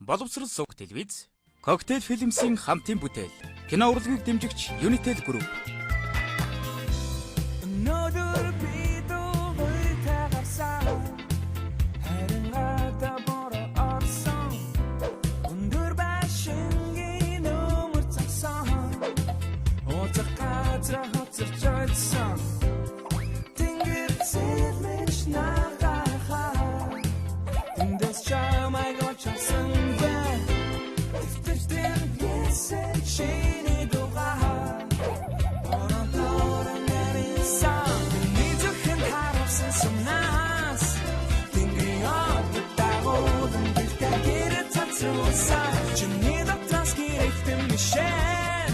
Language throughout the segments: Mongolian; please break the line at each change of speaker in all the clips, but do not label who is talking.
Боловсрол сувг телевиз, Коктейл Films-ийн хамтын бүтээл, кино урлагийг дэмжигч Unitel Group.
Өнөөдөр би дуугартай гарсан. Харин гадаа бороо орсон. Өндөр байшингийн нөмөр загсан. Уулзах газар хоцорч ойдсон. Тэнгэр зэлмэж нагаахаа. Тэндээс чамайг олж авсан бэ. Тэвтэртэн пьесэн чиний дугаар. Бороо нарийнсан. Миний зүрхэнд харуулсан сумнаас. Тэнгэрийн одод дагуулan бэлтэй гэрэл цацруулсан. Чиний дотроос гэрэлтэн мишэн.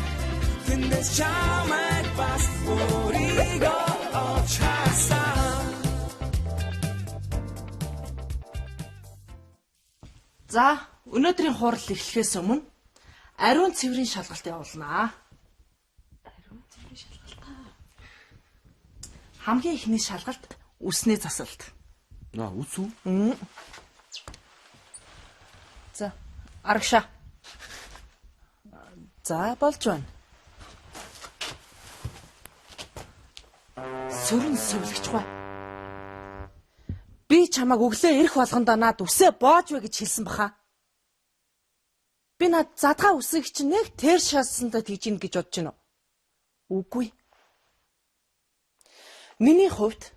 Тэндээс чамайг бас өөрийгөө олж харсан.
За, өнөөдрийн хурал эхлэхээс өмнө ариун цэврийн шалгалт явуулнаа. Ариун цэврийн шалгалт. Хамгийн эхний шалгалт үсний засалт.
Аа, үс үү?
За, арагшаа. За, болж байна. Сөрөн сувлагч гой. Би чамайг өглөө ирэх болгондоо над үсээ боож вэ гэж хэлсэн баха. Би над задгаа үсийг чинь нэг тэр шалсандаа тэгж ийн гэж бодож байна уу? Үгүй. Миний хувьд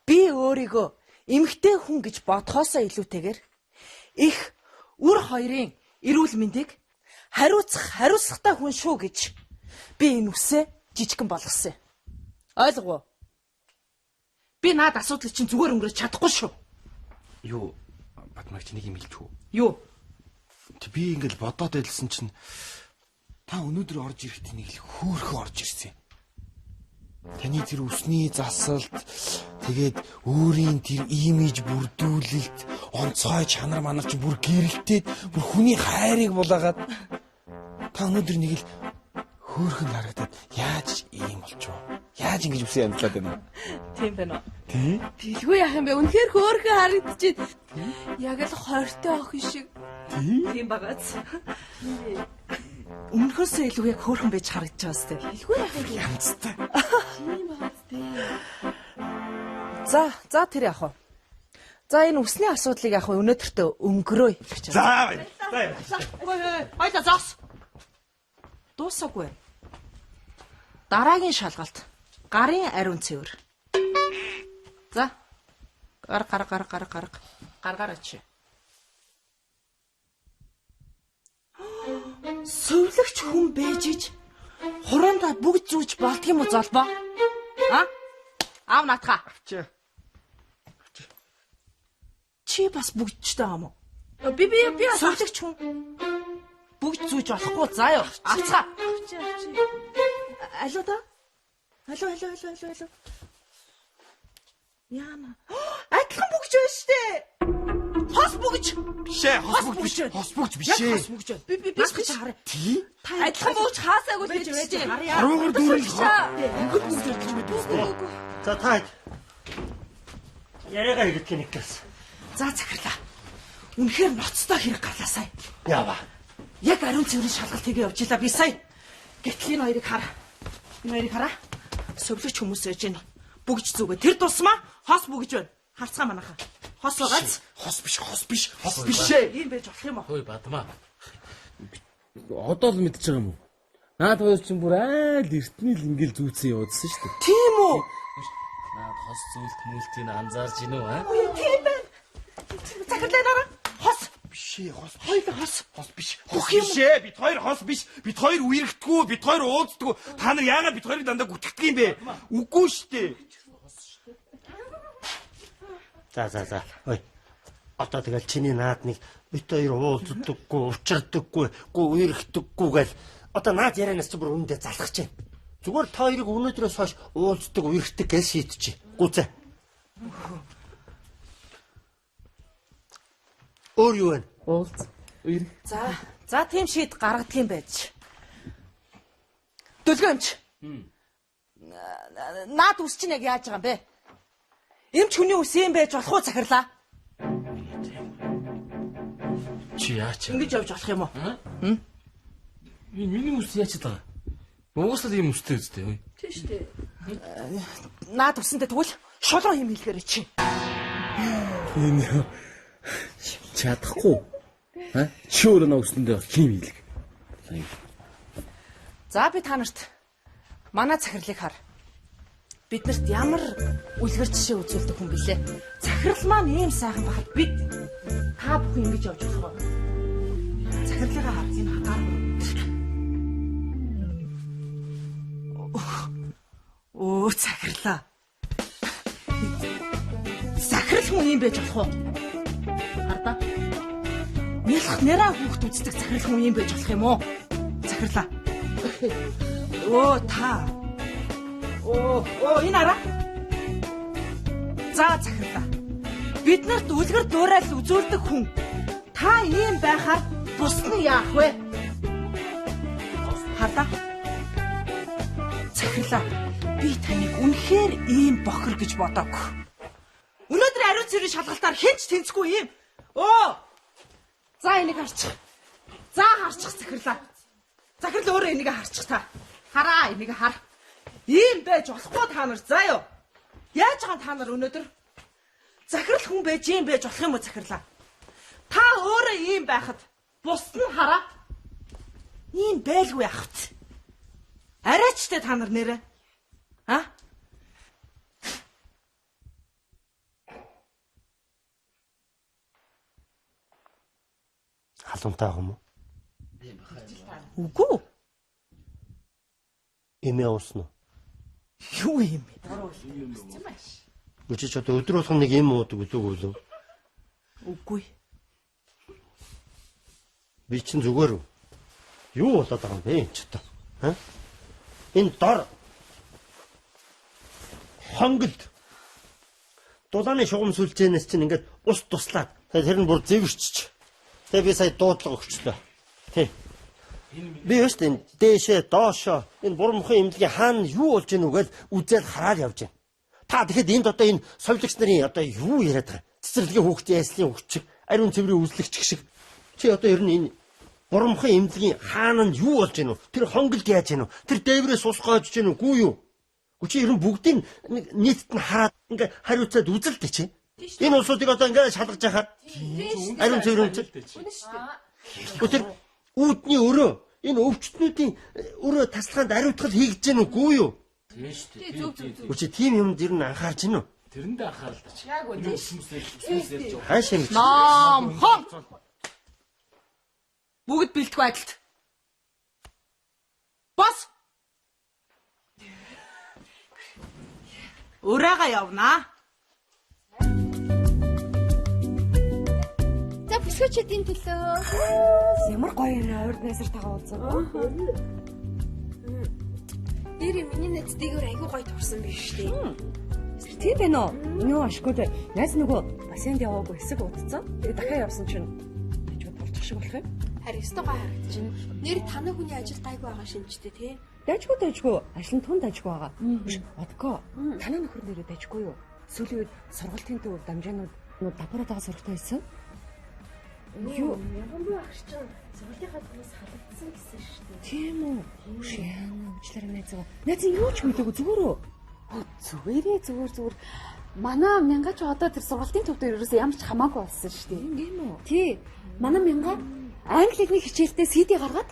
би өөрийгөө эмэгтэй хүн гэж бодхоосоо илүүтэйгээр их үр хоёрын эрүүл мэндийг хариуцах хариуцлагатай хүн шүү гэж би энэ үсээ жижигхэн болгосон юм. Ойлгов уу? Би наад асуудлыг чинь зүгээр өнгөрөөж чадахгүй шүү.
Юу, Батмаг чи нэг юм хэлчих үү?
Юу?
Тэг би ингээл бодоод байлсан чинь та өнөөдөр орж ирэхдээ нэг л хөөрхөн орж ирсэн юм. Таны тэр үсний засалт, тэгээд өөрийн тэр имиж бүрдүүлэлт, онцгой чанар манар чи бүр гэрэлтээд бүр хүний хайрыг булаагаад та өнөөдөр нэг л хөөрхөн харагдаад яаж ийм болчихов? Яаж ингэж үсээ янзлаад байна вэ?
Тийм байна уу?
Тий?
Дэлгүй яах юм бэ? Үнэхээр хөөрхөн харагдчихэв. Яг л хортой охин шиг.
Тийм багаз. Өмнөхөөсөө илүү яг хөөрхөн байж харагдаж байгаа сте.
Дэлгүй яах юм бэ?
Янзтай.
Тийм багаз тий.
За, за тэр яах вэ? За энэ үсний асуудлыг яах вэ? Өнөөдөртөө өнгөрөөе гэж.
За баяр. За баяр.
Ой, ойлаа зогс. Дуусаагүй. Дараагийн шалгалт. Гарын ариун цэвэр. За. Гар гар гар гар гар. Гаргаар очие. Сувлагч хүн байж ич хураандаа бүгд зүүж болдго юм уу золбоо? А? Аав наатха.
Авчаа.
Чи бас бүгдчтэй юм уу?
Би би би бас
Сувлагч хүн бүгд зүүж болохгүй заа юу. Авцгаа.
авчи авчи.
Алло да? Алло алло алло алло алло. Яна. Адилхан бүгж байна штэ. Хос бүгж.
Биш ээ, хос бүгд биш. Хос бүгд биш
Яг
ээ.
хос бүгж байна.
Би би би
Наадах чи харъя.
Тий?
Та
Адилхан бууж хаасаагүй л
байж
гэж
байж
чинь.
харъя.
Харуугаар дүүрэл Ингээд бүгд адилхан байдаг үстэй.
За та хэд яриагаа хийгээд нэг гэсэн.
За захирлаа. Үнэхээр ноцтой хэрэг гарлаа сая.
Яава.
Яг ариун цэврийн шалгалт хийгээ явж илаа би сая. Гэтэл энэ хоёрыг хар. Энэ хоёрыг хараа. Сувлагч хүмүүс байж байна. Бүгж зүгээ. Тэр тусмаа хос бүгж байна. Харцгаа манайхаа. Хос байгааз
Хос биш, хос биш, хос биш ээ.
ийм байж болох юм уу?
Хөөе Бадмаа. Одоо л мэдчихэж байгаа юм уу? Наад хоёр чинь бүр айл эртний л ингээл зүүцэн явуулсан шүү дээ.
Тийм үү?
Наад хос зүйлт мүлтийг анзаарч гинүү аа?
Үгүй тийм байна. Захирлаа нараа. Хос.
Биш ээ, хос.
Хоёул хос.
Хос биш. Хос биш ээ. Бид хоёр хос биш. Бид хоёр үерхдэггүй, бид хоёр уулздаггүй. Та нар яагаад бид хоёрыг дандаа гүтгэдэг юм бэ? Үгүй шүү дээ.
За за за. Ой. Одоо тэгэл чиний наад нэг бит хоёр уулздаггүй, учирдаггүй, гүү үерхдэггүй гэл одоо наад ярианаас чи бүр үүндээ залхаж байна. Зүгээр та хоёрыг өнөөдрөөс хойш уулздаг, үерхдэг гэж шийдчихье. Гүзээ. Өөр юу вэ?
Уулз. Үер.
За, за тийм шийд гаргадаг юм байж. Дөлгөө эмч. Наад үс чинь яг яаж байгаа юм бэ? Эмч хүний үс юм байж болох уу захирлаа?
Чи яач?
Ингэж явж болох юм уу?
Энэ миний үс яач байгаа? Угаасаа л ийм үстэй үстэй.
Тийм шүү дээ.
Наад үсэндээ тэгвэл шулуун юм хэлгээрэй чи.
Энэ чадахгүй. А? Чи өөрөө нөө үсэндээ хим хийлэг.
За би та нарт манай захирлыг хар. Биднэрт ямар үлгэр жишээ үзүүлдэг хүн билээ. Захирал маань ийм сайхан байхад бид та бүхэн ингэж явж болох уу? Захирлыгаа хар. Энэ хар. Өө захирлаа. Захирал хүн ийм байж болох уу? Хардаа. Нялх нэраа хүүхд үздэг захирал хүн ийм байж болох юм уу? Захирлаа. Өө та. Өө энэ араа. За захирлаа. Биднэрт үлгэр дуурайл үзүүлдэг хүн. Та ийм байхаар бус нь яах вэ? Хардаа. Захирлаа. Би таныг үнэхээр ийм бохор гэж бодоогүй. Өнөөдөр ариун цэврийн шалгалтаар хэн ч тэнцэхгүй юм. Өө. За энийг харчих. За харчих захирлаа. Захирал өөрөө энийг харчих та. Хараа энийг хар. Ийм байж болохгүй та нар заа юу. Яаж байгаа та нар өнөөдөр? Захирал хүн байж ийм байж болох юм уу захирлаа? Та өөрөө ийм байхад бус нь хараа. Ийм байлгүй яах вэ? Арайчтай та нар нэрэ. А?
Халуунтай байгаа юм уу?
Үгүй.
Эмээ уусан уу?
Юу юм бэ?
Үгүй чи одоо өдөр болгон нэг эм уудаг үлээгүй лөө.
Үгүй.
Би чинь зүгээр юу болоод байгаа юм бэ энэ ч одоо? Аа? Энэ дор хонголд дулааны шугам сүлжээнээс чинь ингээд ус туслаад тэр нь бүр зэвэрчч. Тэгээ би сая дуудлага өгчлөө. Тий. Би юу шүү дээ дээшээ доошоо энэ бурмхан имлэгийн хаана юу болж ийнү гэж үзэл хараад явж байна. Та тэгэхэд энд одоо энэ совилогч нарын одоо юу яриад байгаа? Цэцэрлэгийн хүүхдийн ажлын хүүхд чиг, ариун цэврийн үзлэгч шиг. Чи одоо ер нь энэ бурмхан имлэгийн хаана нь юу болж ийнү? Тэр хонголд яаж ийнү? Тэр дээврээс ус гоожж ийнү? Гүү юу? Гү чи ер нь бүгдийг нэг нийтд нь хараад ингээ хариуцаад үзэлтэй чи. Энэ улсуудыг одоо ингээ шалгаж яхаар ариун цэврийн үзэл. Гү тэр үүдний өрөө энэ өвчтнүүдийн өрөө тасалгаанд ариутгал хийгдэж гэнэ үгүй юу?
Тийм шүү дээ.
Тий, зөв зөв зөв.
Үгүй чи тийм юмд ер нь анхаарч гэнэ үү?
Тэрэндээ анхаарал та чи. Яг үнэ. Хүмүүс ярьж байгаа.
Хаашаа ингэж
Номхон. Бүгд бэлтгэв адилт. Бос. Ураагаа явнаа.
За бүсгүүчүүдийн төлөө.
Ямар гоё юм ойр найзартайгаа уулзаа.
Нэр миний найз дээгүүр айгүй гоё турсан биш үү?
Тийм байна уу? Нөө ашгүй дээ. Найз нөгөө бассейнд яваагүй хэсэг удцсан. Тэгээ дахиад явсан чинь ажиг турчих шиг болох юм.
Харин өстой гоё харагдчихэв. Нэр танай хүний ажил гайгүй байгаа шинжтэй тий.
Дайжгүй дайжгүй. Ажил нь тун дайжгүй байгаа. Биш, одко. Танай нөхөр нэрээ дайжгүй юу? Сүүлийн үед сургалтын төв дамжаанууд нөө лабораторигаа сурахтай байсан.
Юу? Мянган ах чинь сургалтынхаа төвөөс халагдсан гэсэн шүү дээ.
Тийм үү? Биш яана уучлаарай найзгаа. Найз нь юу ч мэдээгүй зүгээр үү?
Зүгээрээ зүгээр зүгээр. Манай мянга ч одоо тэр сургалтын төв дээр ерөөсөө ямар ч хамаагүй болсон шүү дээ.
Тийм үү?
Тий. Манай мянга англи хэлний хичээлдээ CD гаргаад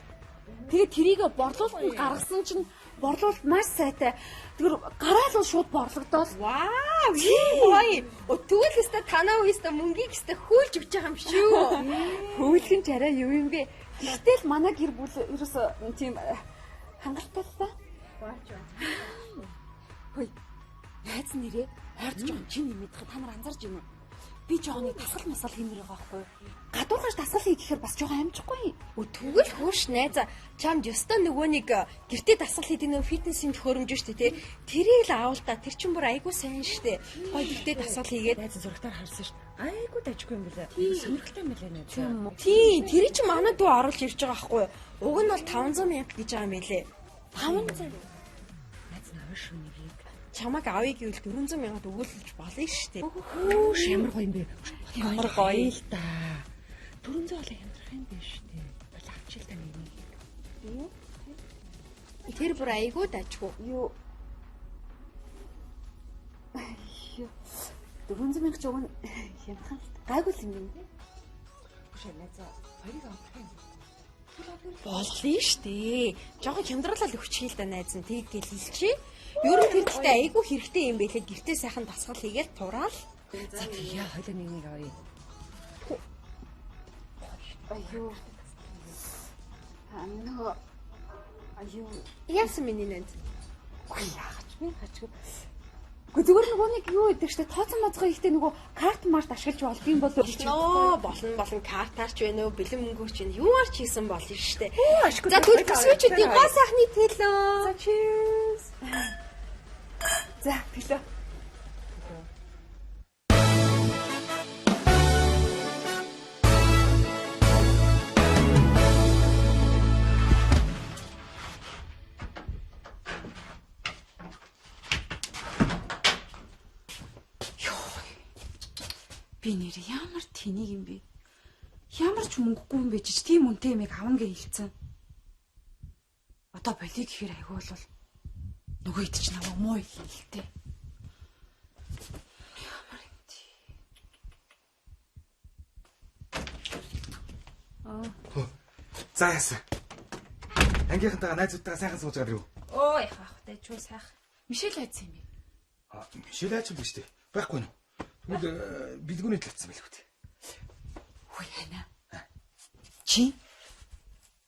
тэгээд тэрийг борлуулалтанд гаргасан чинь борлуулалт маш сайтай. Тэгэхээр гараал бол шууд борлогдоол.
Вау, тийм гоё. Тэгвэл өстой танаа үеэстэ мөнгийг өстой хөөлж өгч байгаа юм шүү.
Хөөлгөн ч арай юу юм бэ? Гэхдээ л манай гэр бүл ерөөсөө тийм хангалттай л та. Хөөе. Найз нэрээ ойрд жоохон чин нэмэдэх та нар анзаарч байна уу? Би жоохон нэг дасгал масгал хиймээр байгаа байхгүй юу? Гадуурхаж дасгал хий гэхээр бас жоохон амжихгүй юм.
Тэгвэл хөөш найзаа чамд ёстой нөгөө нэг гэртээ дасгал хийдэг нөгөө фитнесийн төхөөрөмж шүү дээ тий. Тэрийг л аавал та тэр чинь бүр айгүй сайн шүү дээ. Гоё гэртээ дасгал хийгээд
Найз зурагтаар харсан шүү дээ. Айгүй дайжгүй юм билээ. Сонирхолтой юм билээ найз.
Тий, тэр чинь манай дүү оруулж ирж байгаа байхгүй юу? Уг нь бол 500 мянга гэж байгаа юм билээ. 500.
Найз наваа шүү нэгийг.
Чамайг авъя гэвэл 400 мянгад өгүүлж болно шүү дээ.
Хөөш ямар гоё юм бэ?
Ямар гоё.
л та. 400 олон хямдрах юм биш үү? Бол авчил та нэг.
Юу? Тэр бүр айгүй дажгүй.
Юу? Юу? 400 мянга ч уг нь хямдхан л гайгүй л юм байна те.
Биш найзаа. Хоёрыг авах юм.
Болно штэ. Жохон хямдралал өгчихээ л да найз нь тэг гэл хэлчихье. Ер нь тэр гэхдээ айгүй хэрэгтэй юм байлээ. Гэртээ сайхан дасгал хийгээл тураал.
За тэгье хоёлаа нэг нэг авъя.
Аюу. Аа нөгөө аюу.
Яасан миний найз?
Үгүй яагач би хачгүй. Үгүй зүгээр нөгөө нэг юу гэдэг штэ тооцсон моцгой ихтэй нөгөө карт март ашиглаж болдгийм болов уу гэж
Ноо болно болно картаар ч байна уу бэлэн мөнгөөр ч байна юугаар ч хийсэн болно штэ.
Ашгүй.
За тэгвэл төсвөчүүдийн гоо сайхны төлөө.
За cheers. За төлөө.
Би нэр ямар тэнийг юм бэ? Ямар ч мөнгөгүй юм бэ чич тийм үнэтэй юмыг авна гэж хэлсэн. Одоо болиг гэхээр айгүй бол нөгөө хэд ч намайг муу хэлтэй. Ямар юм тий. Аа.
За яасан. Ангийнхантайгаа найзуудтайгаа сайхан сууж байгаа юу?
Оо яах вэ? Дайчгүй сайхан. Мишель айцсан юм бэ?
А Мишель айч юм биш үү? Байхгүй нь. Тэгвэл бэлгүүний талцсан байлгүй дээ.
Хүй хана. Чи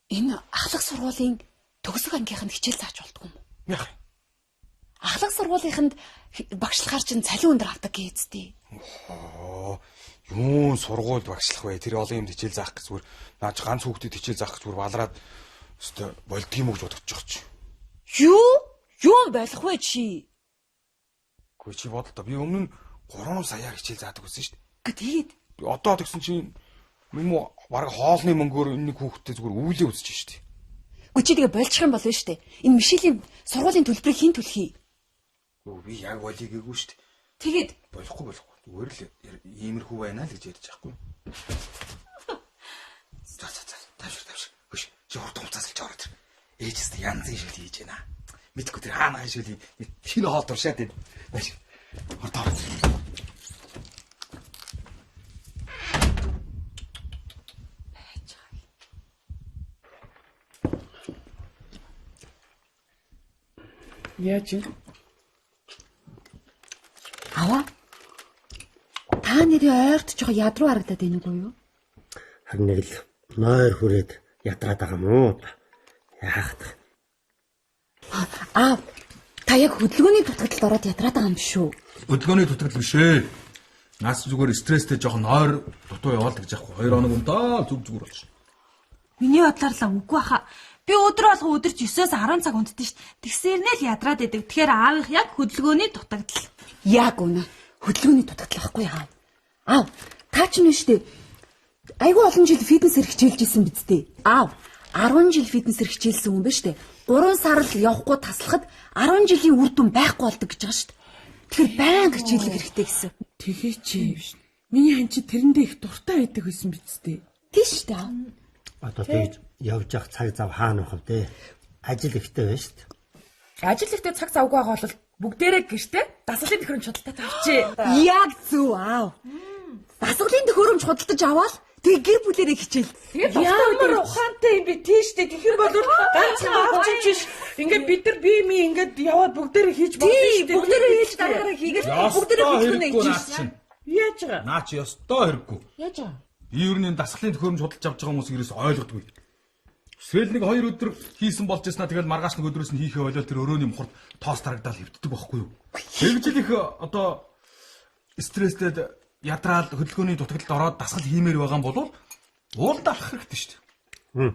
энэ ахлах сургуулийн төгсөг ангийнханд хичээл зааж болдгоо юм уу?
Яах юм?
Ахлах сургуулийнханд багшлахаар чинь цалин өндөр авдаг гэжтэй.
Аа, юун сургуульд багшлах вэ? Тэр олон юм хичээл заах гэж зүгээр наач ганц хүүхдэд хичээл заах гэж зүгээр балраад өстө болдго юм уу гэж бодож байгаа чи.
Юу? Юун болох вэ чи?
Үгүй чи бодлоо. Би өмнө нь 3 саяар хичээл заадаг байсан шүү дээ.
Гэхдээ тэгээд
одоо тэгсэн чинь юм уу бараг хоолны мөнгөөр энэ нэг хүүхдтэй зүгээр үүлээ үзэж шүү дээ.
Үгүй чи тэгээ болчих юм болно шүү дээ. Энэ Мишелийн сургуулийн төлбөрийг хэн төлөх юм?
Үгүй би яг болиг гээгүй шүү дээ.
Тэгээд
болохгүй. Зүгээр л иймэрхүү байна л гэж ярьж байгаа хгүй. За за за тавшир. Хөш чи хурдан хуцаас л ороод ир. Ээжээс янзын шил хийж байна. Мэдгүй тэр хаана хаан шил шинэ хоол туршаад байна. Нааш. Хурдан ороод ир.
Яаж юм?
Аваа. Та нэрээ ойрт жоо ядруу харагдаад байна уу юу?
Харин нэг л нойр хүрээд ядраад байгаа юм уу? Яах вэ?
Аа, та яг хөдөлгөөний дутагдалд ороод ядраад байгаа юм биш үү?
Хөдөлгөөний дутагдал биш ээ. Наас зүгээр стресстэй жоохон нойр дутуу яваал гэж яахгүй. 2 хоног унтаа зүг зүгээр болчих.
Миний бодлоор л үгүй баха. Би өдөр болгон өдөрч 9-өөс 10 цаг унтдээ шүү дээ. Тэгсээр нэ л ядраад идэг. Тэгэхээр аавынх яг хөдөлгөөний дутагдал.
Яг үнэ. Хөдөлгөөний дутагдал байхгүй яа. Аав, та ч нь шүү дээ. Айгүй олон жил фитнесээр хичээлж исэн биз дээ. Аав, 10 жил фитнесээр хичээлсэн хүн ба шүү дээ. 3 сар л явахгүй таслахад 10 жилийн үр дүн байхгүй болдог гэж байгаа шүү дээ. Тэгэхээр байнга хичээлэх хэрэгтэй гэсэн.
Тэгээ чи. Миний хан чи тэрэндээ их дуртай байдаг байсан биз дээ.
Тийм шүү дээ.
Одоо тэгж явж явах цаг зав хаана байх вэ? Ажил ихтэй байна шүү дээ.
Ажил ихтэй цаг завгүй байгаа бол бүгдээрээ гэртээ дасгалын төхөөрөмж худалдаад авчи.
Яг зөв аав. Дасгалын төхөөрөмж худалдаж аваад тэгээ гэр бүлэрээ хичээл.
Ямар ухаантай юм бэ тийш дээ. Тэгэхээр бол ганцхан авч юм биш. Ингээд бид нар бие ми ингээд яваад бүгдээрээ хийж болно шүү дээ.
Бүгдээрээ хийж дараагаараа хийгээл бүгдээрээ хөдөлгөөнө хийж
чинь.
Яаж байгаа?
Наа чи ёстой хэрэггүй.
Яаж байгаа?
Би ер нь энэ дасгалын төхөөрөмж худалдаж авч байгаа хүмүүсийг ерөөс ойлгодгүй. Эсвэл нэг 2 өдөр хийсэн болж яснаа тэгэл маргааш нэг өдрөөс нь хийхээ болол тэр өрөөний мухард тоос тарагдаал хэвддэг байхгүй юу? Тэгж л их одоо стресстэй ядраал хөдөлгөөний дутагдалд ороод дасгал хиймээр байгаа юм бол ууланд алхах хэрэгтэй шүү
дээ.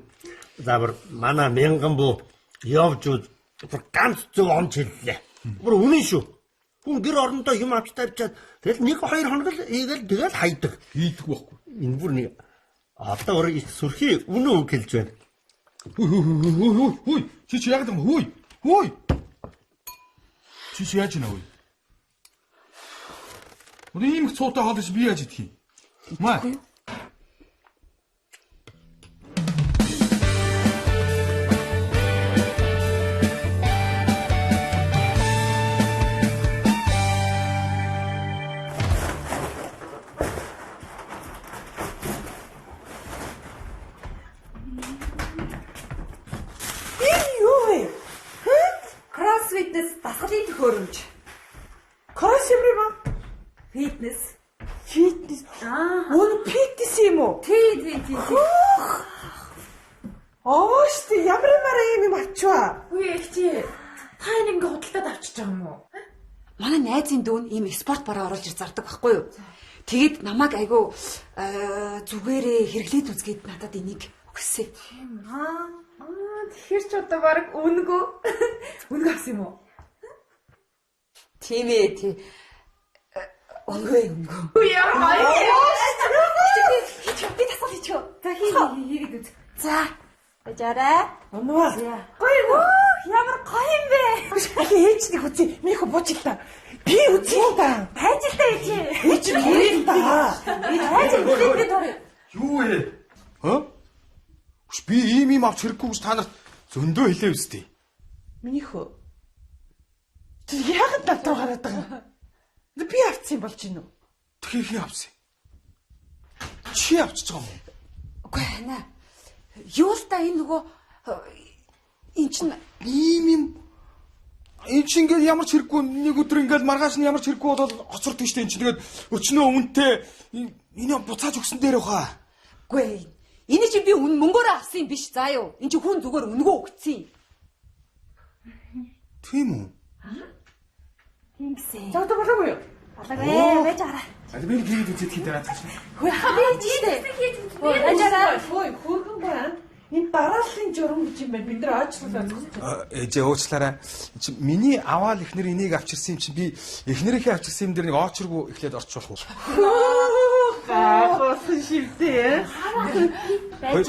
За бүр манай мянган буу явж бүр ганц зөв онц хэллээ. Бүр үнэн шүү. Хүн гэр орондоо юм авч тавьчаад тэгэл 1 2 хоног л хийгээл тэгэл хайдаг.
Хийдэг байхгүй.
Энэ бүр нэг одоо өөр их сүрхий үнэн үг хэлж байна.
Хүй хүй хүй хүй хүй хүй чи чи яг юм хүй хүй чи чи яаж нэ хүй. Одоо ийм их цуутай хоол чи би яаж идэх юм? Маа.
Дасгалын төхөөрөмж.
Кросс юм бэ?
Фитнес.
Фитнес. Үн фитнес юм уу?
Тий, тий, тий.
Оо штэ ямар юмараа юм юм авчваа.
Үгүй их чи.
Та энэ ингээ худалдаад авчиж байгаа юм уу?
Манай найзын дүү нь ийм спорт бараа оруулж ир зардаг байхгүй юу? Тэгэд намайг айгүй зүгээрээ хэрэглээд үзгээд надад энийг өгсөн.
Тийм аа. Аа тэгэхээр ч одоо баг үнэгүй.
Үнэгүй авсан юм уу?
Тийм ээ тий. Үнэгүй үнэгүй.
Үгүй ямар гоё.
Хийчих би дасгал хийчих.
За хий хийгээд үз.
За.
Баяжаарай.
Унваа.
Гоё юу? Ямар гоё юм бэ?
Ахи ээж нэг үзье. Минийхөө бууч л та. Би үзье л та.
Байж л та ээж.
Ээж хүрээ л та.
Байж л би дурыг.
Юу вэ? Хө? Үш би ийм ийм авч хэрэггүй гэж та нарт зөндөө хэлээ үстэй.
Минийхөө. Тэр яагаад над руу гараад байгаа юм? Би авсан юм болж гинүү.
Тэгэхээр хин авсан? Чи авчиж байгаа юм уу?
Үгүй хана. Юу л та энэ нөгөө эн чин
ийм юм эн чинь ингээд ямар ч хэрэггүй нэг өдөр ингээд маргааш нь ямар ч хэрэггүй болоод хоцордог штэ эн чинь тэгээд өчнөө үнэтэй энэ буцааж өгсөн дээр баха.
Үгүй энэ чинь би үн мөнгөөрөө авсан юм биш заа юу. Энэ чинь хүн зүгээр өнгөө өгсөн юм.
Тийм үү?
Тийм гэсэн.
За одоо болоогүй юу?
Болоогүй байж хараа.
Аа би хийгээд үзээд хий дараа цааш.
Хөөе хаа байж штэ. Баяжаарай.
Хөөе хөргөн байна. Энэ дарааллын журам гэж юм байна. Бид нар оочлолоо зогсож байна.
Ээжээ уучлаарай. Чи миний аваал эхнэр энийг авчирсан юм чи би эхнэрийнхээ авчирсан юм дээр нэг оочиргүй эхлээд орчих болох уу?
Гайхуулсан шивдээ.
Байж.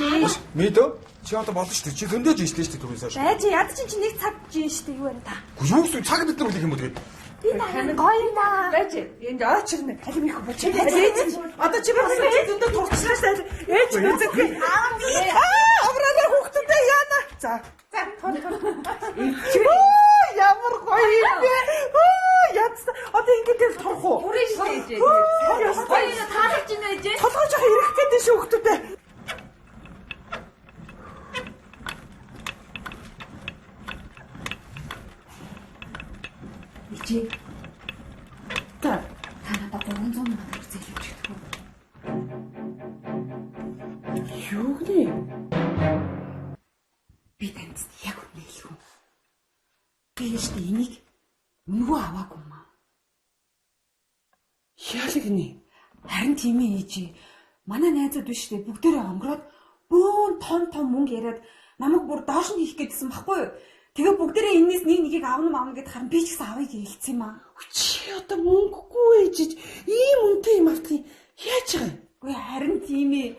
Мэдөө чи одоо болно шүү дээ. Чи зөндөө жиншлээ шүү дээ түрүүнээс хойш.
Байж яд чинь чи нэг цаг жин шүү дээ юу яриа та.
Үгүй юу гэсэн цаг бид нар хүлээх юм уу тэгээд.
Би тань гоё юм да.
Байж. Энд оочирнэ. Аль минийхөө бууч. Ээж. Одоо чи бас зөндөө турчлаа шүү дээ. Ээж үзэхгүй. Аа, авралаа хүүхдүүдээ яана. За.
За, тун тун.
Оо, ямар гоё юм бэ? Оо, ядсан. Одоо ингэж л турах уу?
Бүрэн шүү дээ ээж. Гоё юм таалагдж байна ээж.
Толгой жоох ирэх гээд шүү хүүхдүүдээ.
Ичээ.
Та
Та надад 300 сая төгрөг зээлж өгөх үү?
Юу гинэ?
Би танд яг үнэ хэлэх үү? Би штэ энийг үнэгүй аваагүй юм аа.
Яалаг гинэ?
Харин тийм ээ ээжээ. Манай найзууд биш штэ бүгдээрээ онгороод бөөн том том мөнгө яриад намайг бүр доош нь хийх гэдсэн баггүй юу? Тэгээ бүгдээрээ энэс нэг нэгийг авна авна гэд харин би ч гэсэн авъя гэж хэлсэн юм аа.
Чи одоо мөнгөгүй ээжиж ийм үнэтэй юм автыг яаж байгаа юм?
Үгүй харин тийм ээ.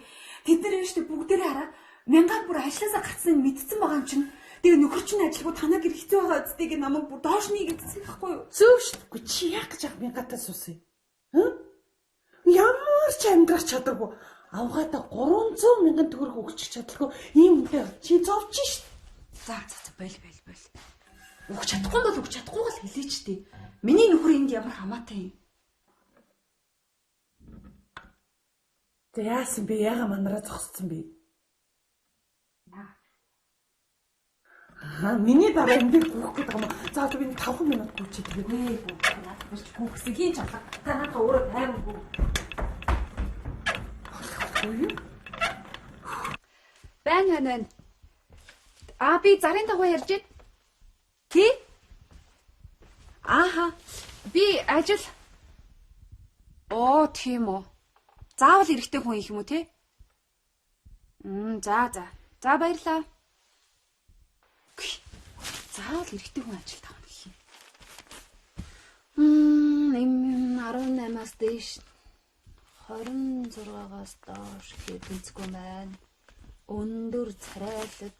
Тэд нар юм штэ бүгдээрээ хараа мянгаар бүр ажилласаа гарцсныг мэдсэн байгаа юм чинь. Тэгээ нөхөр чинь ажилгүй танаа гэр хэцүү байгаа үсттэй гэ намайг бүр доош нь хийгээдсэн байхгүй юу?
Зөв шүү дээ. Үгүй чи яах гэж ах мянгатаа суусан юм? Хм? Ямар ч амьдрах чадваргүй. Авгаада 300 мянган төгрөг өгчих чадalгүй ийм үнэтэй чи зовж шít.
За за за боль боль боль. Өгч чадахгүй бол өгч чадахгүй л хэлээч тээ. Миний нөхөр энд ямар хамаатай юм?
За яасан бэ? Яага манараа зогссон бэ? Аа, миний дараа энэ дээр гүйх гээд байгаа юм. За одоо би 5 минут гүйчээ тэгээд.
Ээ гүйх надад биш гүйхсэн хийн чалга. Та надад өөрөө тайван гүү.
Байна байна байна. Аа би зарын дагуу ярьж байна. Тий? Ааха. Би ажил. Оо тийм үү. Заавал эрэгтэй хүн их юм уу те? За за. За баярлаа. Үгүй. Заавал эрэгтэй хүн ажилд авах гэх юм.
Эм 18-аас дээш 26-аас доош гэхэд өнцгөө маань. Өндөр царайлаг.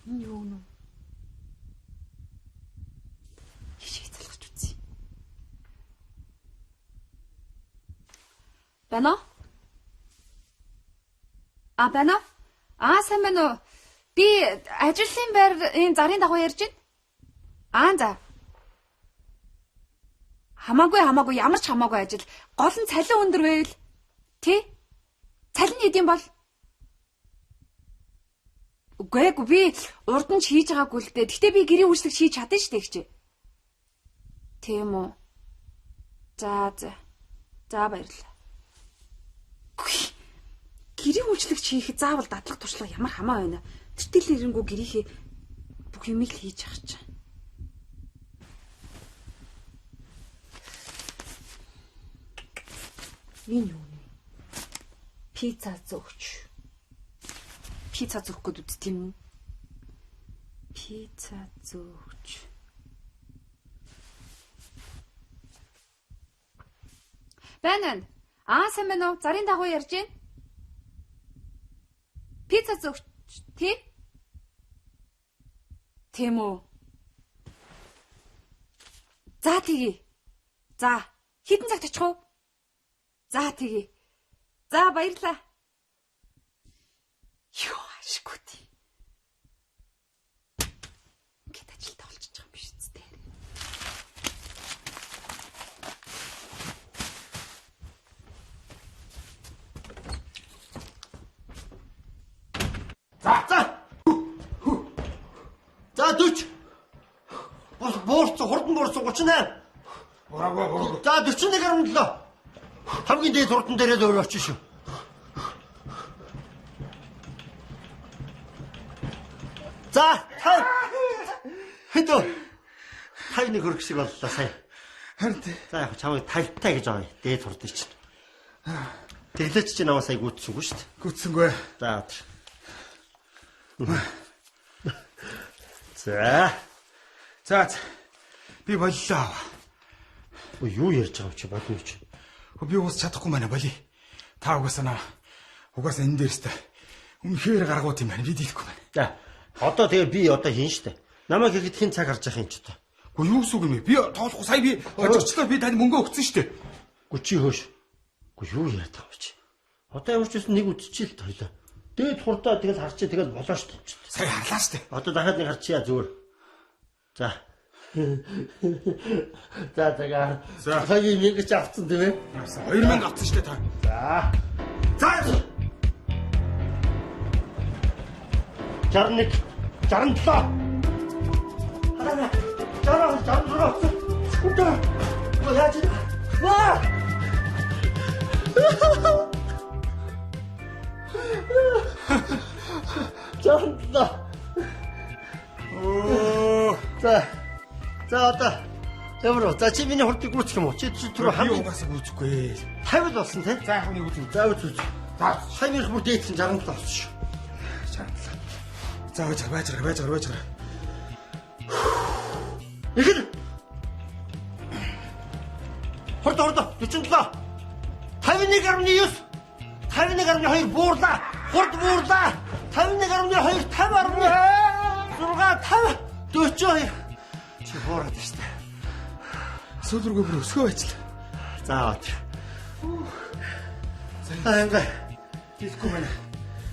Энэ юу нү? Хишиг залгаж үзье. Байна уу? А байна уу? Аа сайн байна уу? Би ажлын байр энэ зарын дагуу ярьж байна. Аа за. Хамаагүй хамаагүй ямар ч хамаагүй ажил. Гол нь цалин өндөр байвал тий? Цалин хэд юм бол? Үгүй эгүй би урд нь ч хийж байгаагүй л дээ. Гэтэ би гэрийн үйлчлэг хийж чадна шүү дээ хчээ. Тийм үү. За за. За баярлалаа. Үгүй. Гэрийн үйлчлэгч хийхэд заавал дадлаг туршлага ямар хамаа байна. Тэртэл ирэнгүү гэрийнхээ бүх юмыг л хийж явах чинь. Энэ юу вэ? Пицца зөөгч. Пицца зөөх гээд үзт юм уу? Пицца зөөгч. Байна байна. Аа сайн байна уу? Зарын дагуу ярьж байна. Пицца зөөгч тий? Тийм үү? За тэгье. За, хэдэн цагт очих вэ? За тэгье. За баярлаа. Йоо, ашгүй тий. Ингээд ажилдаа олчихж байгаа юм биш үсттэй.
За за. За 40. Бас буурсан, хурдан буурсан 38.
Бураагүй.
За 41.7. Хамгийн дээд хурдан дээрээ л өөр очиж шүү. За 50. Хэд вэ? 51 хөрөх шиг боллоо сая.
Харин тий.
За яг чамайг 50 таа гэж байгаа юм. Дээд хурдан чинь. Тэглээч чи намайг сая гүйтсэнгүй шүү дээ.
Гүйтсэнгүй.
За. За.
За. Би боллоо.
Өө юу ярьж байгаа юм чи болно чи.
Би уус чадахгүй байна боли. Та угаасаа наа. Угаасаа энэ дээр өстэй. Үнэхээр гаргууд юм байна. Би дийлэхгүй байна.
За. Одоо тэгээ би одоо хийн штэ. Намайг ихэд хэн цаг харж явах юм ч одоо.
Гэхдээ юу гэсэн үг юм бэ? Би тоолохгүй сая би хожигчлоо би танд мөнгө өгсөн штэ.
Гү чи хөөш. Гү юу яриад байгаа юм чи? Одоо ямар ч байсан нэг үдчихэл тойлоо. Дээд хурдаа тэгэл харчээ тэгэл болоо штэ.
Сая харлаа штэ.
Одоо дахиад нэг харчия зүгээр. За. За за. Сая нэг ч авцсан тийм ээ?
2000 авцсан штэ та.
За.
За.
61 67. Хараа. 60 66. Үгүй. Яаж вэ? Ваа! 67.
Оо.
За. За одоо ямар вэ? За чи миний хурдыг гүйцэх юм уу? Чи түр
хамгийн угаасаа гүйцэхгүй.
50 л болсон тий?
За яг нэг үзье.
За үз үз.
За
сая минийх бүр дээдсэн 67 болсон шүү.
67. За байж байж байж байж.
Ихэр. Хурд хурд 47. 51.9. 51.2 буурлаа. Хурд буурлаа. 51.2 50.6 5 42. Чи буураад байна шүү дээ.
Сүүл рүүгээ бүр өсгөө байчлаа.
За бат. За ингээ
дийлэхгүй байна.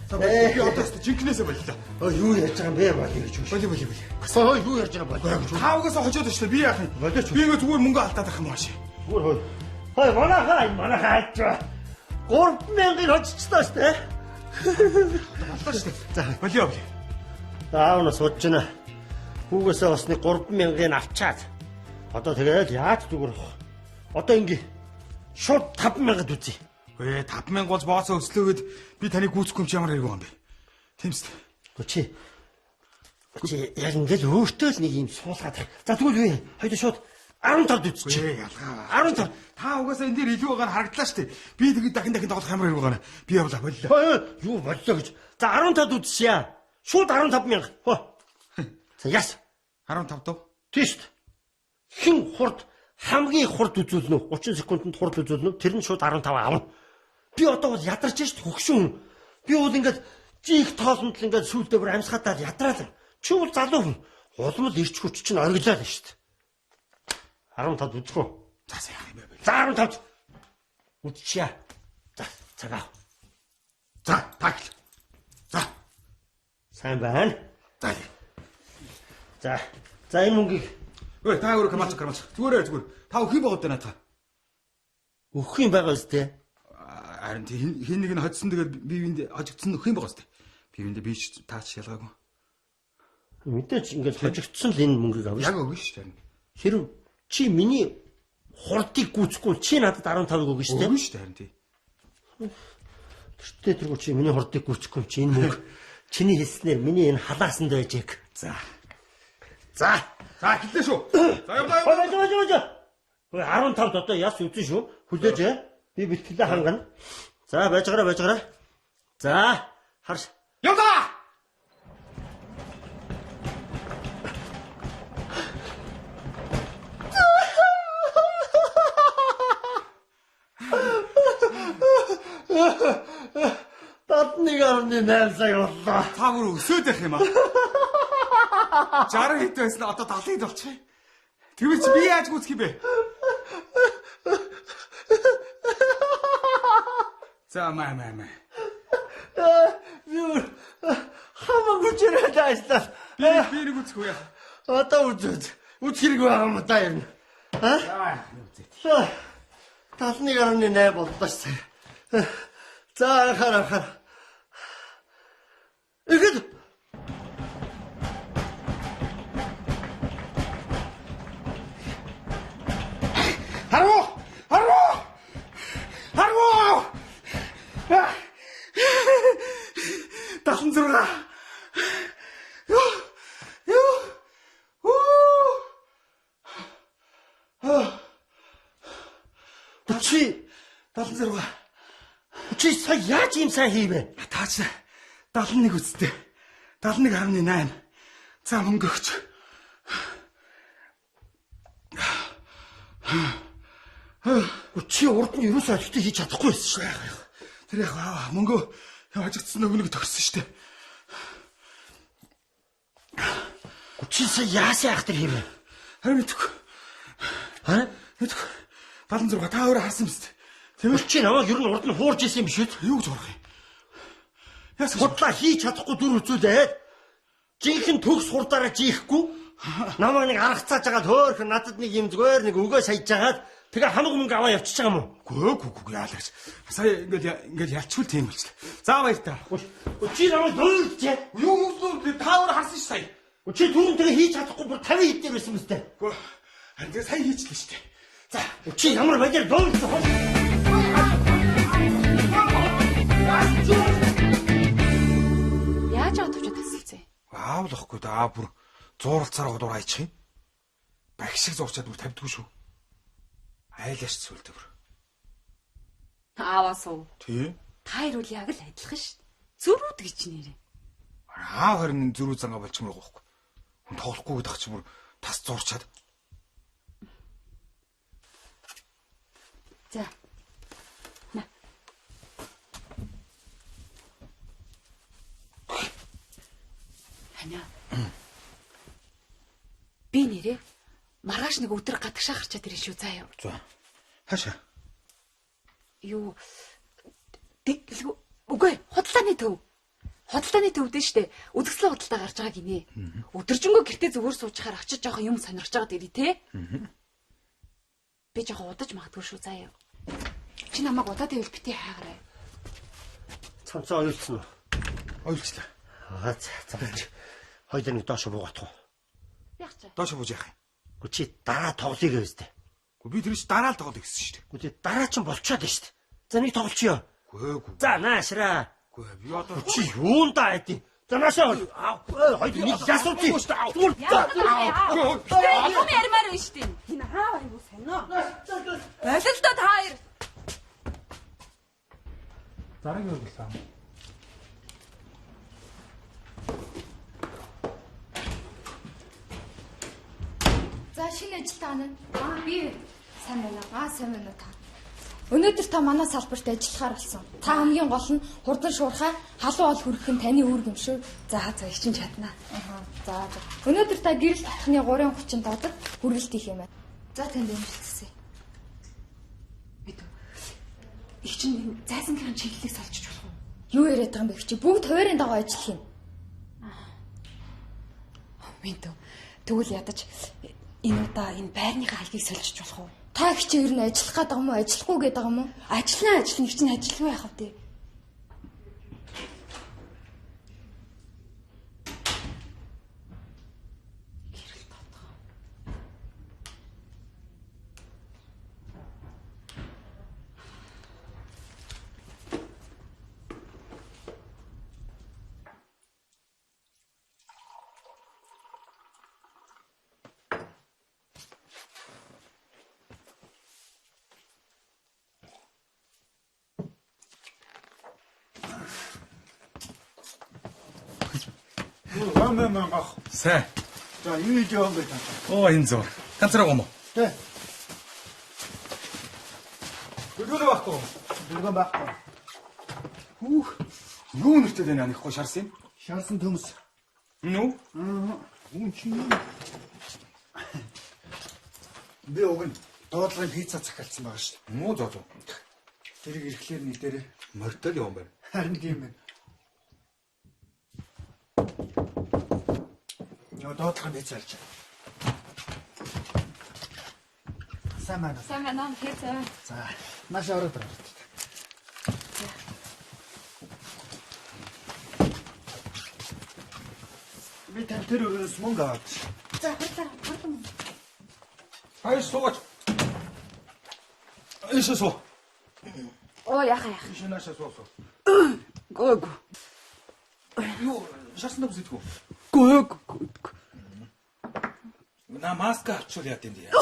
За би одоо өстө жинкнээсээ боллоо.
Өө юу ярьж байгаа юм бэ болио гэж.
Боли боли боли.
Өө юу ярьж байгаа болио гэж.
Та угаасаа хожоод өчлөө би яах юм?
Болиоч.
Би ингээ зүгээр мөнгө алдаад байх юм ааши.
Зүгээр хой. Хой манайхаа манайхаа хайж. 3000-ыг хожчихлоо шүү дээ.
Боллоо шүү дээ.
За
болио болио.
Аав нь сууж байна. Хүүгээсээ бас нэг 3000-ыг авчаад одоо тэгэл яаж зүгээр авах. Одоо ингээ шууд 5000-д үзье.
Өө 5000 болж бооцоо өслөөгээд би таныг гүйцэхгүй юм чи ямар хэрэг юм бэ? Тийм үст.
Чи чи яг ингээл өөртөө л нэг юм суулгаад. За тэгвэл юу юм? Хоёул шууд 15-д үзчих.
Ялгаа.
15.
Та угаасаа энэ дээр илүү байгаа нь харагдлаа шүү дээ. Би тэгээд дахин дахин тоглох ямар хэрэг байгаа нь. Би явлаа боллоо.
Юу боллоо гэж. За 15-д үзчихье. Шууд 15000. Хөө. За яс.
15 дөө.
Тийм шүү дээ. Хэн хурд хамгийн хурд үзүүлнэ үү? 30 секундэд хурд үзүүлнэ үү? Тэр нь шууд 15 авна. Би одоо бол ядарч шít хөгшин. Би бол ингээд жих тоолонд л ингээд сүүлдээ бүр амьсгаатаад ядраал. Чи бол залуу хүн. Улам л ирч хүч чинь оргилоо л шít. 15 үзэх үү?
За яах юм бэ?
За 15 үзчихье. За цаг ав.
За тагл. За.
Сайн байна.
За.
За. За энэ мөнгийг
Ой та өөрөө камач камач. Зүгээрээ зүгээр. Та өөх юм байгаа даа наадах.
Өөх юм байгаа үстэй.
Харин тий хин нэг нь хоцсон тэгээд би биэнд хожигдсон өөх юм байгаа үстэй. Би биэндээ би ч таач ялгаагүй.
Мэдээж ингээд хожигдсон л энэ мөнгийг авна.
Яг өгнө шүү дээ.
Хэрв чи миний хурдыг гүйцэхгүй чи надад 15-ыг өгнө шүү дээ.
Өгнө шүү дээ харин тий.
Тэртээ тэргүй чи миний хурдыг гүйцэхгүй чи энэ мөнгө чиний хэлснээр миний энэ халаасанд байжээг.
За.
За.
За эхэллээ шүү. За явлаа
явлаа. Бажаа бажаа бажаа. Хөөе 15-д одоо яс үзэн шүү. Хүлээж ээ. Би бэлтгэлээ хангана. За байж гараа байж гараа. За харш.
Явлаа.
Дадныг 1.8 сая боллоо.
Та бүр өсөөд байх юм аа. 60 хэд байсан одоо 70 хэд болчих. Тэгвэл чи би яаж гүйцэх юм бэ? За маа маа маа.
Би бүр хамаагүй чирээд ажиллаа.
Би нэг үзэх үү яа.
Одоо үзээд үзэх хэрэг байгаа юм да юм. Аа?
Үзээд.
71.8 боллоо ш. За анхаар анхаар. Ихэд
Харуу! Харуу! Харуу! 76. Юу? Юу? Хүү.
Чи
76.
Чи сая яаж ийм сайн хийвэ?
Та чи 71 үсттэй. 71.8. За мөнгө өгч.
Чи урд нь ерөөсөө ажилтны хийж чадахгүй байсан шүү дээ.
Тэр яг аа мөнгө хожигдсан нөгөө нэг төгссөн шүү дээ.
Чи сая яасан ах тэр хийвэ?
Харин мэдгүй.
Аа?
Мэдгүй. 76 та өөрөө харсан биз дээ.
Тийм ээ. Чи намайг ер нь урд нь хуурж исэн юм биш үү?
Юу гэж хуурах юм?
Яасан худлаа хийж чадахгүй дүр үзүүлээд жинхэнэ төгс хурдаараа жихгүй намайг нэг аргацааж агаад хөөхөн надад нэг юм зүгээр нэг өгөө саяж агаад тэгээ хамаг мөнгө аваа явчихж байгаа юм уу?
Гөө гүү гүү яалаа гэж. Сая ингээл ингээл ялчвал тийм болчихлоо. За баяр та.
Чи намайг дөөрлжээ.
Юу юу та өөрөө харсан ш сая.
Чи түрүүн тэгээ хийж чадахгүй бүр 50 хэд дээр байсан мэт.
Гөө харин тэгээ сая хийчлээ шүү дээ. За
чи ямар баяр дөөрлсөн.
Яаж байгаа төвчөө тасалцээ?
Аав л ахгүй да бүр зууралцаар гудуур айчих юм. Багш шиг зурчаад бүр тавьдгүй шүү. Айлаш сүлдэ бүр.
Ааваас уу.
Тий.
Та хоёр бол яг л адилхан шүү. Зөрүүд гэж нэрээ.
Аав харин зөрүү зангаа болчмоор байгаа байхгүй. Хүн тоглохгүй гэдэг чи бүр тас зурчаад.
За. На. Ханиа. Би нэрээ маргааш нэг өдөр гадагшаа гарчаад ирнэ шүү заа юу.
За. Хаашаа?
Юу тэгэлгүй үгүй худалдааны төв. Худалдааны төвд нь штэ үзэсгэлэн худалдаа гарч байгаа гинэ. Өдөржингөө гэртээ зүгээр суучхаар очиж жоохон юм сонирхож байгаад ирээ те. Би жоохон удаж магадгүй шүү заа юу. Чи намайг удаад ивэл бити хайгараа.
Цамцаа ойлцсон уу?
Ойлцлаа.
Аа за за. Хоёул нэг доош буугах уу?
Яг чаа.
Доош бууж яах юм?
Гү чи дараа тоглоё гэвэстэй.
Гү би тэр чи дараа л тоглоё гэсэн шүү дээ.
Гү чи дараа чинь болчоод байна шүү дээ. За нэг тоглолчё.
Гү гү.
За наашраа.
Гү би одоо
чи юундаа айдیں۔ За наашаа. Хоёр нэг ясууч.
Юм ярмаар байна шүү дээ.
Энэ аав айгуу сонио.
Бололтой та хоёр.
Дараагийн үргэлжлэн.
За шинэ ажилтаа анаа. Аа би сайн байна. Аа сайн байна та. Өнөөдөр та манай салбарт ажиллахаар болсон. Та хамгийн гол нь хурдан шуурхай, халуун ол хүргэх нь таны үүрэг юм шүү.
За за их чинь чадна.
Аа за за. Өнөөдөр та гэрэл татхны 3:30 додод хүргэлт хийх юм байна. За танд амжилт хүсье.
Их чинь энэ зайсангийн чиглэлийг солилцож болох уу?
Юу яриад байгаа юм бэ чи? Бүгд хуваарийн дагуу ажиллах юм.
Минтөө. Тэгвэл ядаж энэ удаа энэ байрныхаа хальгийг солилцож болох уу?
Та их чи ер нь ажиллах гээд байгаа юм уу, ажиллахгүй гээд байгаа юм уу?
Ажиллана ажиллана их чинь ажилгүй яах вэ?
Маа маа гах.
Сайн.
За юу хийж яваа юм бэ та?
Оо энэ зур. Ганцаараа гом уу?
Тэ.
Дөргөн байхгүй.
Дөргөн байхгүй.
Хүүх. Юу нэртэй байна анихгүй шарсан юм?
Шарсан төмс.
Нү?
Аа.
Үн чи юу?
Би уг нь дуудлагын пицца захиалсан байгаа шүү
дээ. Муу зоо зоо.
Тэрийг ирэхлээр нийтээрээ
морьтой л юм байна.
Харин тийм байна. Нөө дуудлагын пицца арч. Сайн байна уу?
Сайн байна уу? Пицца.
За, нааш ороод ороод. Би тань тэр өрөөнөөс мөнгө аваад.
За, хурлаа, хурдан.
Аяш суугач. Аяш суу.
Оо, яхаа яхаа.
Иш наашаа суу суу.
Гөө гөө.
Юу, шарсан төмс идэх үү?
Гөө гөө.
На маска авчвал яа гэм дээ.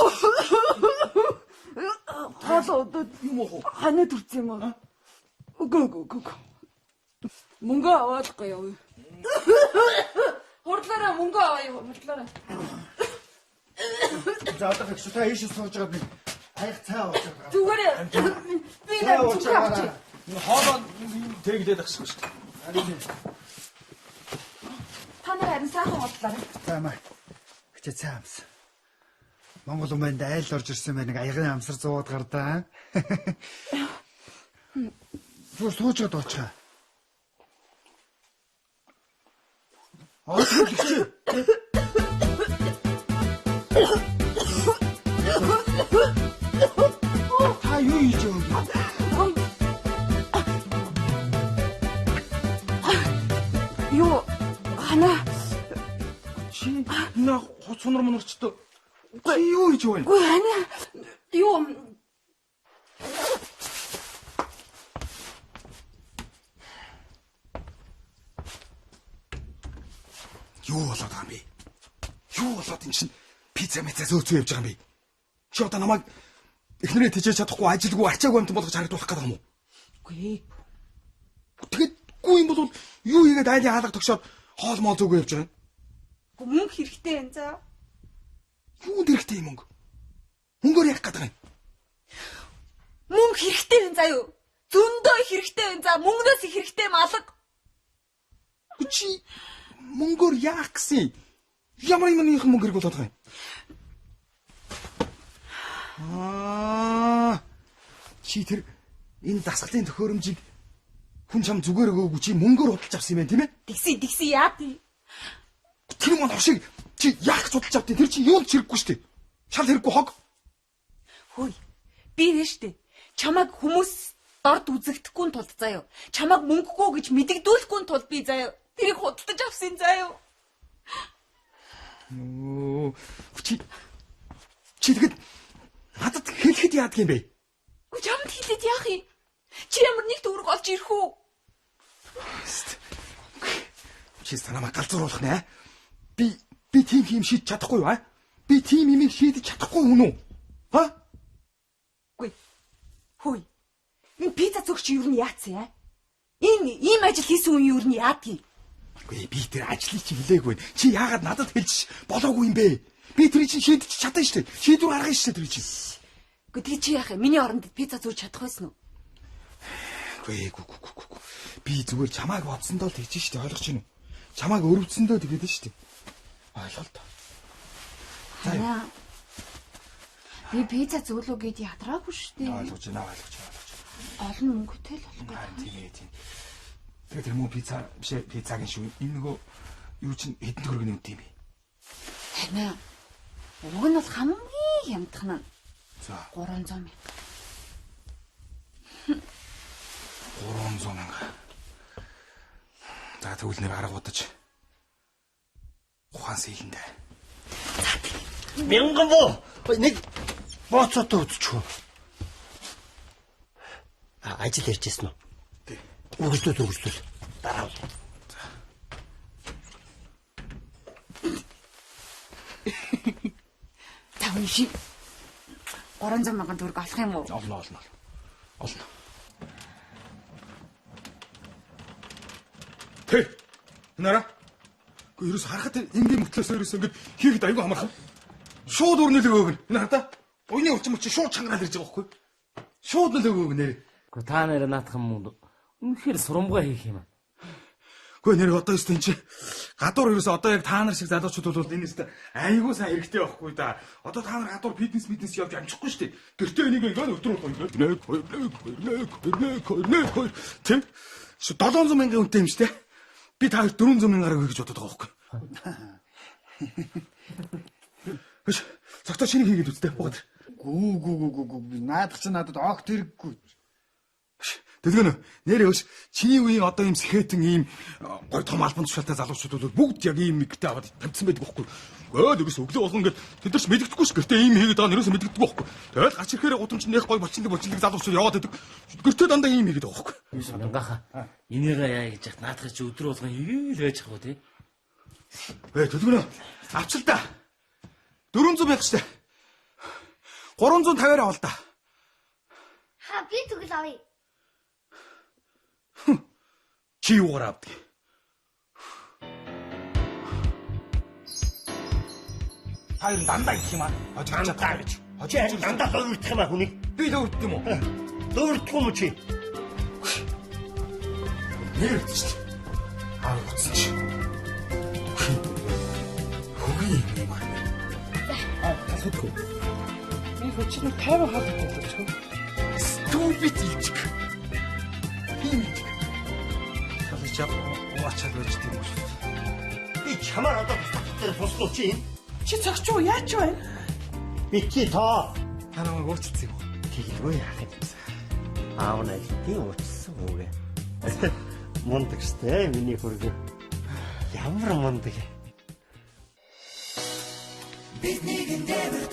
Хоол удаад
юм уу?
Ханаа төрсөн юм аа. Үгүй үгүй үгүй. Мөнгө аваад гоё яв. Хурдлаараа мөнгө аваа хурдлаараа.
За одоо их та ийш сууж байгаа би аяг цай ууж байгаа.
Зүгээр би
Цай ууж
зүгээр
байгаа.
авчих.
Хоолоо тэглээд ахшиг шүү дээ.
Та нар харин сайхан хооллаарай.
За маа. Хичээ цай амс. Монгол хүмүүнд айл орж ирсэн байх нэг аягын амсар зуугаад гардаа. Зүгээр сууж байгаа дуучгаа. Аа хичээ. Та юу хийж байгаа юм?
Юу ханаа
Чи на хуц сунар мунарчтой. Чи юу хийж байгаа юм?
Үгүй ханаа юу
Юу болоод байгаа юм бэ? Юу болоод эн чин пицца мэцэ зөөцөө явж байгаа юм бэ? Чи одоо намайг эхнэрээ тэжээж чадахгүй ажилгүй ачаагүй амтан болгож харагдуулах гэдэг юм уу?
Үгүй.
Тэгээд гүй юм бол юу хийгээд айлын хаалга тогшоод хоол моол зүгөө явж байгаа юм?
Үгүй мөнгө хэрэгтэй энэ за.
Юунд хэрэгтэй юм мөнгө? Мөнгөөр яах гэдэг юм?
Мөнгө хэрэгтэй энэ заа юу? Зөндөө хэрэгтэй энэ за мөнгнөөс их хэрэгтэй юм алга.
Чи мөнгөөр яах гэсэн юм? Ямар юм нэгэн мөнгө хэрэг болоод байгаа юм? Аа. Чи тэр энэ дасгалын төхөөрөмжийг хүн чам зүгээр өгөөгүй чи мөнгөөр худалж авсан юм байна тийм ээ?
Тэгсэн тэгсэн яа тий.
Тэр мөн хошиг чи яах гэж худалж авдیں۔ Тэр чи юунд ч хэрэггүй шүү дээ. Шал хэрэггүй хог.
Хөөе. Би нэ штэ. Чамайг хүмүүс дорд үзэгдэхгүй тулд заяа. Чамайг мөнгөгүй гэж мэдэгдүүлэхгүй тулд би заяа. Тэрийг худалдаж авсан заяа.
Өө чи чи тэгэд надад хэлэхэд яадаг юм бэ?
Үгүй чамд хэлээд яах юм? Чи ямар нэг төгрөг олж ирэх үү?
Чи санаамаа галзууруулах нэ. Би тийм юм шийдэж чадахгүй юу а? Би тийм юмыг шийдэж чадахгүй хүн үү? Ха?
Үгүй. Хөөе. Энэ пицца зөөгч юу нь яатсан яа? Энэ ийм ажил хийсэн хүн юу нь яадаг юм?
Үгүй би тэр ажлыг чи хэлээгүй. Чи яагаад надад хэлж болоогүй юм бэ? Би тэр чинь шийдэж чадсан шүү дээ. Шийдвэр гаргана шүү дээ тэр чинь.
Үгүй тэг чи яах юм? Миний оронд пицца зөөж чадах байсан уу?
Үгүй гү гү гү гү. Би зүгээр чамааг бодсондоо л тэгж шүү дээ ойлгож байна уу? Чамааг өрөвдсөндөө тэгээд шүү дээ. Ойлголт.
Ханаа. Би пицца зөөлөө гэд ядраагүй шүү дээ.
Ойлгож байна ойлгож байна ойлгож байна.
Гол нь мөнгөтэй л болох
гэдэг. Тийм ээ тийм. Тэгээд тэр мөн пицца биш ээ пиццагийн шүү. Энэ нөгөө юу чинь хэдэн төгрөг нэмт юм бэ?
Ханаа. Уг нь бол хамгийн хямдхан нь.
За.
300 мянга.
300 мянга. За тэгвэл нэг арга удаж ухаан сэлэндэ.
Мянган боо. Нэг бооцоотой үзчихв. А ажил ярьжсэн үү?
Тий.
Үргэлжлүүл үргэлжлүүл. Дараа бол.
За унши. 300 мянган төгрөг олох юм уу?
Олно олно. Олно. Тэ. Нара. Гэхдээ ерөөс харахад энгийн мөртлөөс ерөөс ингээд хийхэд айгүй амархан. Шууд өрнөлөг өгнө. Энэ хардаа. Уйны урчин мөч шууд чангараал ирж байгаа байхгүй. Шууд нөлөг өгнө нэр.
Гэхдээ та нэр наадах юм уу? Үнэхээр сурамгаа хийх юм аа.
Гэхдээ нэр одоо ёстой энэ чи гадуур ерөөсө одоо яг та нар шиг залуучууд бол энэ ёстой айгүй сайн хэрэгтэй байхгүй да. Одоо та нар гадуур фитнес митнес явж амжихгүй шүү дээ. Гэртээ энийг ингээд өдөр болгоо ингээд 1 2 1 2 1 2 1 2 тийм 700 мянган үнэтэй юм шүү дээ. Би та хоёрт 400 мянгаар өгье гэж бодод байгаа байхгүй. Хөш цогтоо шинийг хийгээд үзтээ. Богд.
Гүү гүү гүү гүү гүү наадах чи надад огт хэрэггүй.
Дэлгэн нэрээ хөш чиний үеийн одоо ийм сэхэтэн ийм гой том албан тушаалтай залуучууд бол бүгд яг ийм мэгтэй аваад тавьчихсан байдаг байхгүй. Гол ерөөс өглөө болгон ингээд тэд нар ч мэддэхгүй ш гэртээ ийм хийгээд байгаа нь ерөөсөө мэддэхгүй байхгүй. Тэгэл гач ирэхээр гудамж нэх гой болчихлог залуучууд яваад байдаг. Гэртээ дандаа ийм хийгээд байгаа байхгүй.
Мянгаха. Энийгээ яа гэж яах наадах чи өдөр болгон хийгээл байж хаа тий.
Ээ төлгөнөө авчил та. 400 мянга штэ. 350-аар авал та.
Ха би тэгвэл авъя.
Чи юугаар авдаг? Та ер нь дандаа идэх юм аа.
Дандаа гэж. Чи харин дандаа луурдах юм аа хүнийг.
Би луурдах юм уу?
Луурдах юм уу чи?
Нэр үтсэн чи. Аа утсан чи. Хөгийн юм аа.
Аа талхадгүй. Би хүчин 50 хаад болчих.
Stupid илчг. Тийм илчг. Талж яв уучаад байж тийм үү шүү.
Би чамаар одоо бусдад дээр туслах чи юм.
Чи цогч уу яач вэ?
Бити тоо.
Та намайг уучлсан юм уу?
Тэгэлгүй яах юм. Аав нь аль уучлсан үгүй. Мундаг штэ миний хөргөө. Ямар мундаг.
Бид нэгэн дээвэр